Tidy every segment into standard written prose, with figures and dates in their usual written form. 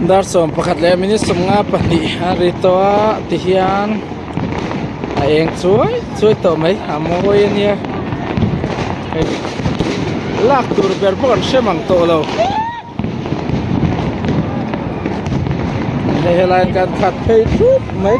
Dar 11 leh minute 52 a ri tawh a tihian a eng chuai chuai tawh mai a mawi a nia hei lak tur ber pawh an hre mang tawh lo hei helai ah kan khat phei thup mai.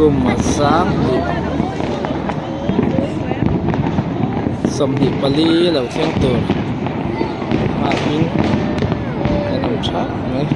Kum a sang tih 24 lo thleng tur nghak in an awm thap mai.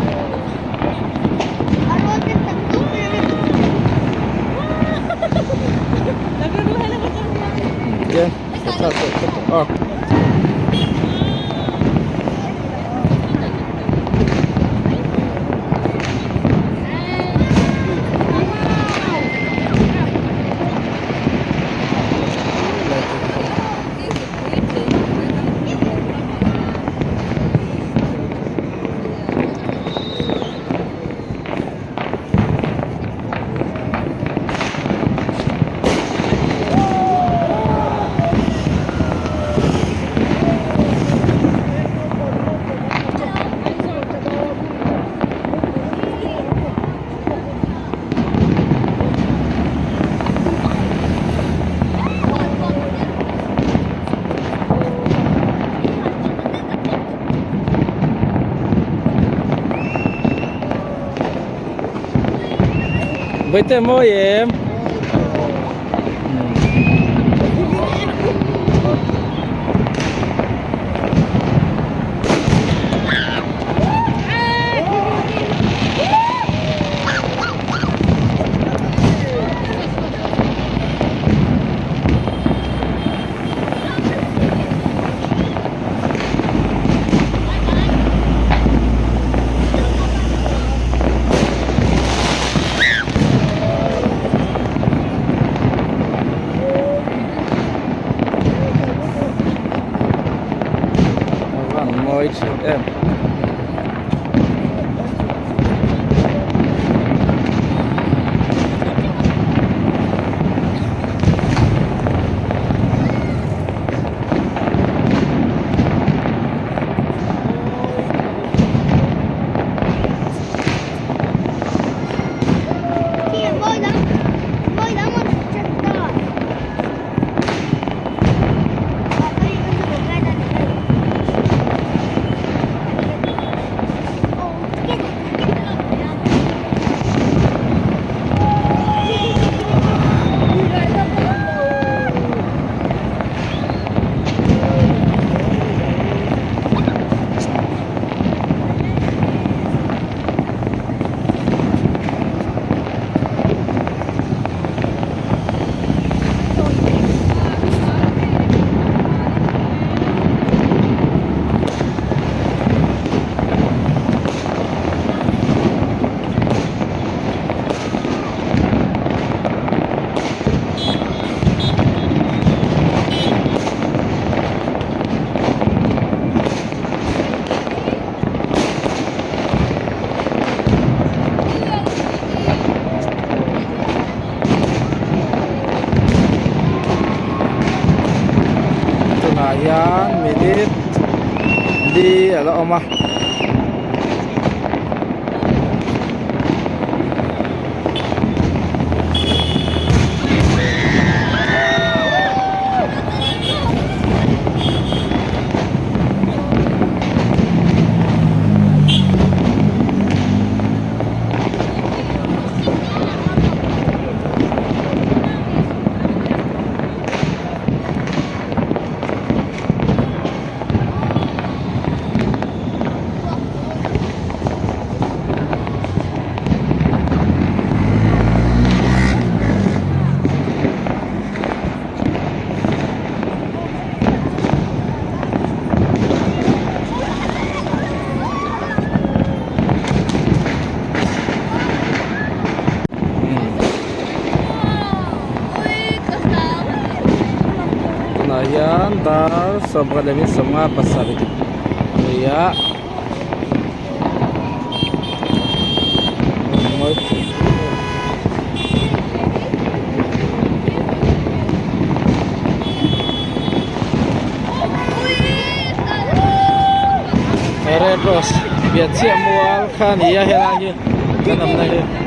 Bawihte mawi em? A van mawi thin em. Tunah hian minute li a la awm a. Tunah hian dar 11 leh minute 57 a ni a. Red Rose piah chiah mual kha a ni a helai hi kan awmna hi.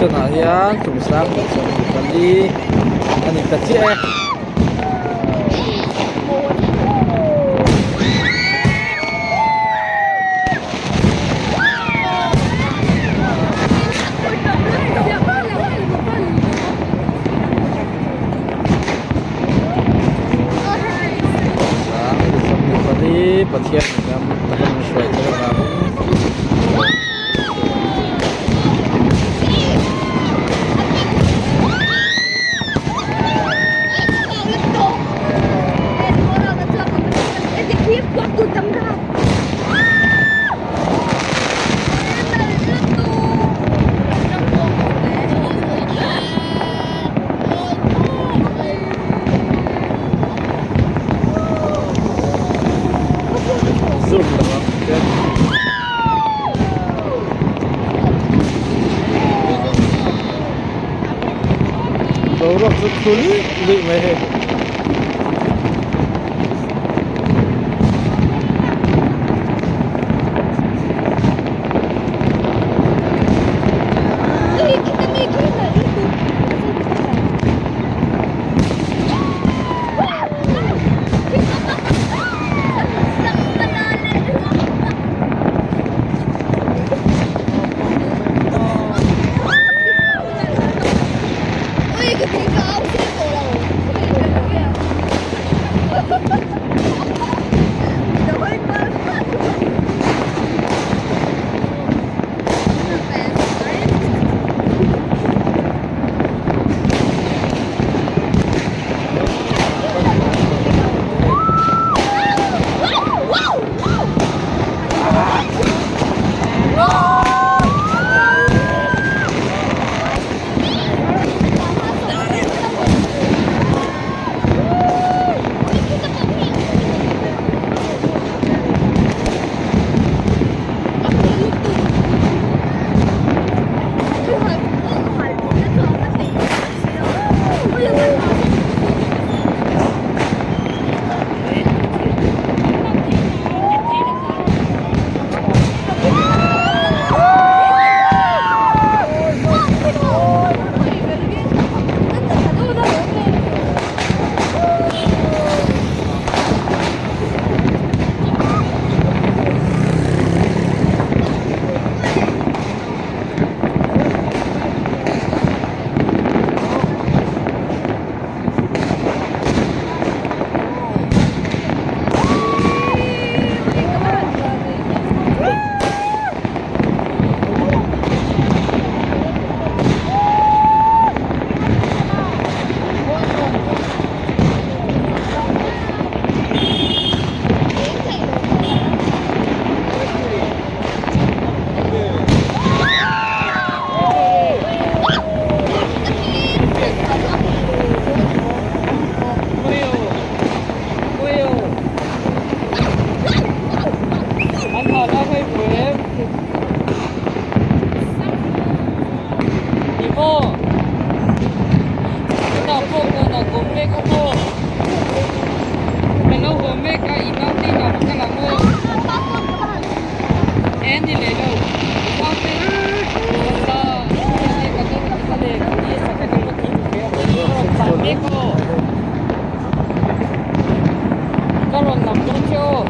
Tunah hian kum 24 a ni ta chiah e. Pathian ram taka min hruai theih avangin Zoom lo ang che. Boruak chu thu luih luih mai hei. mek a maw? Ka lo haw mek a, i naute inah va kal ang aw. E ni leh lo, i naute la ka dawn a ti le, ka ni a ka dawn a ti ve a, ka rawn tlan mek aw. Ka rawn lam dawn che aw.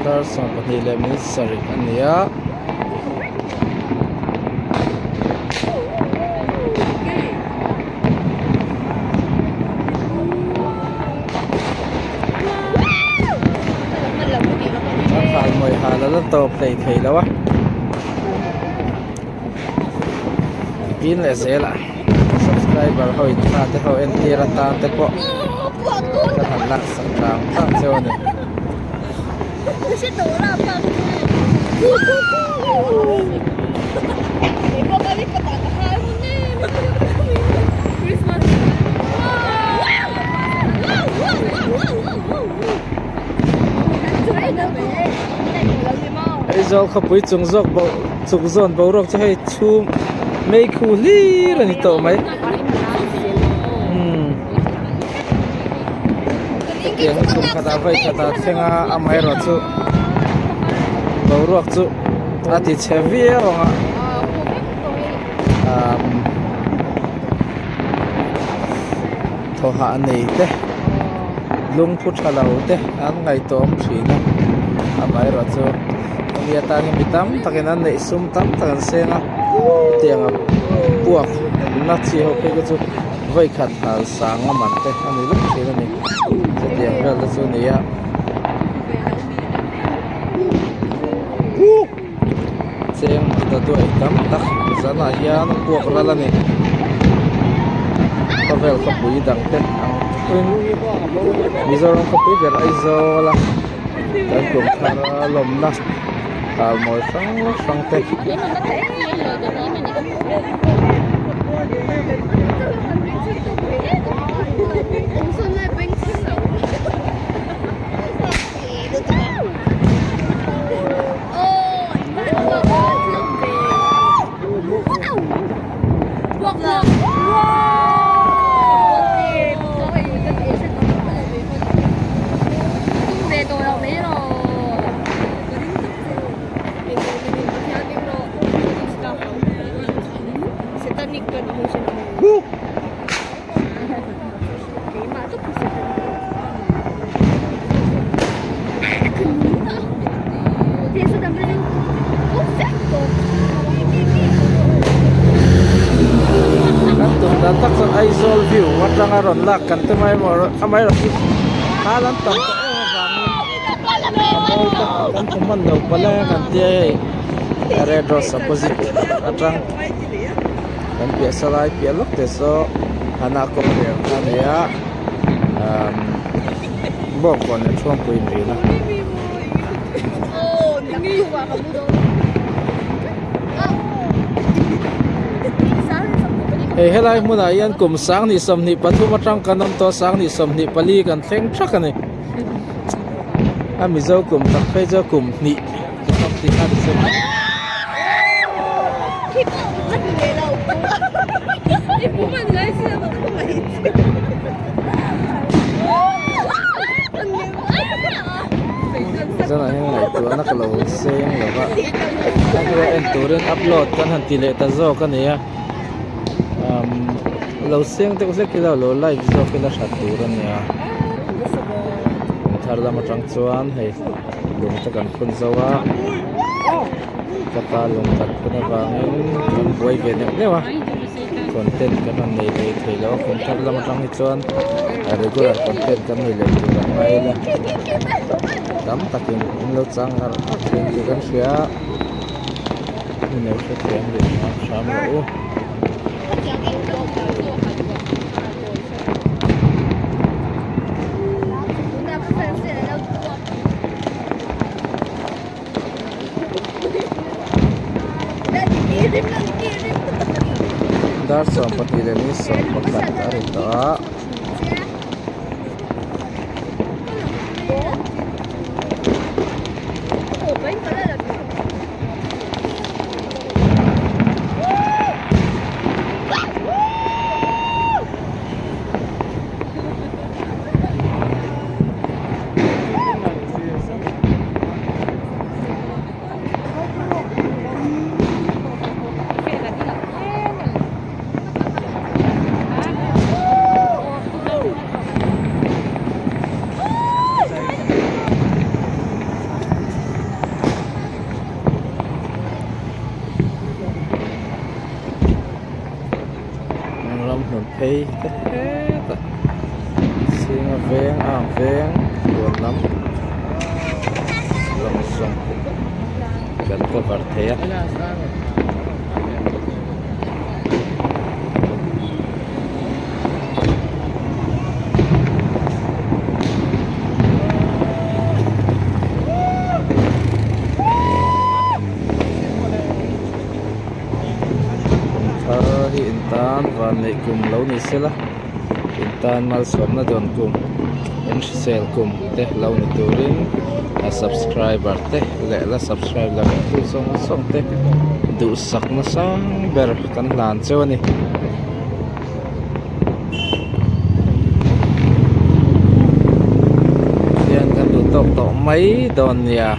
Dar 12 leh minute sarih a ni a. A halmawi hal a la tawp hlei thei lo a pin leh zel a subscriber ho in thla te ho entir atan te pawh ka han laksak tlang tlang cheu a ni. Aizawl khawpui chung zawk bo chung zawn boruak chu hei chhum meikhu hlir a ni tawh mai umm hetiang hi kum khatah vawi khatah thleng a amaherawhchu. Boruak chu a ti chhe viau ang a. Umm thawhah nei te lungphu tha lo te an ngaihtuah awm thin a amaherawh chu hemi atan hian mi tam takin an neih sum tam tak an seng a hetiang a puak na chi ho phei te chu vawi khat hal sang a man te a ni vek thin a ni chutiang vel te chu a ni a. Cheng daduai tam tak zanah hian a puak ral a ni. Khawvel khawpui dang te ang thleng Mizoram khawpui ber Aizawl a kan kum thar a lawmna kalmawi hrang hrang te. Kan tum dan tak chuan Aizawl view atanga rawn lak kan tum a amaherawh chu hal an tam tawh em avangin a mawi te kan hmu hman lo palh a kan tia hei Red Rose opposite atang. Kan piah salai piah lawk te saw hana kawng rel kha a ni a umm bawngkawn leh thuampui in rin a. Hei helai hmunah hian kum 2023 atang kan awm tawh a 2024 kan thleng thak a ni a mizo kum tak phei chu kum hnih kan awm tih kha ni se. Zanah hian ngaihtuahna ka lo seng lo va a hnua en turin upload kan han ti leh ta zawk a ni a umm lo seng deuh hlek ila lo live zawk ila that tur a nia thar lam atang chuan hei lung te kan phun zo a. Ka lung kan phun avangin kan buai ve neuh neuh a content kan rawn nei ve thei lo a kum thar lam atang hi chuan regular content kan nei leh tur ang ngai ila tam takin in lo chang ngar ngar thin tih kan hria a min lo hrethiam leh hram hram rawh u. Dar 12 leh minute 11 a ri tawh a. Ramhlun phei te hetah Singa veng ang veng huan lam zawng zawng kan cover thei a. Thar hi in tan van neih kum lo ni sela in tan malsawmna dawn kum in hrisel kum te lo ni turin a subscriber te leh la subscribe la vek tu zawng zawng te duhsak nasa ber kan hlan cheu a ni. Hian kan duh tawk tawh mai dawn nia.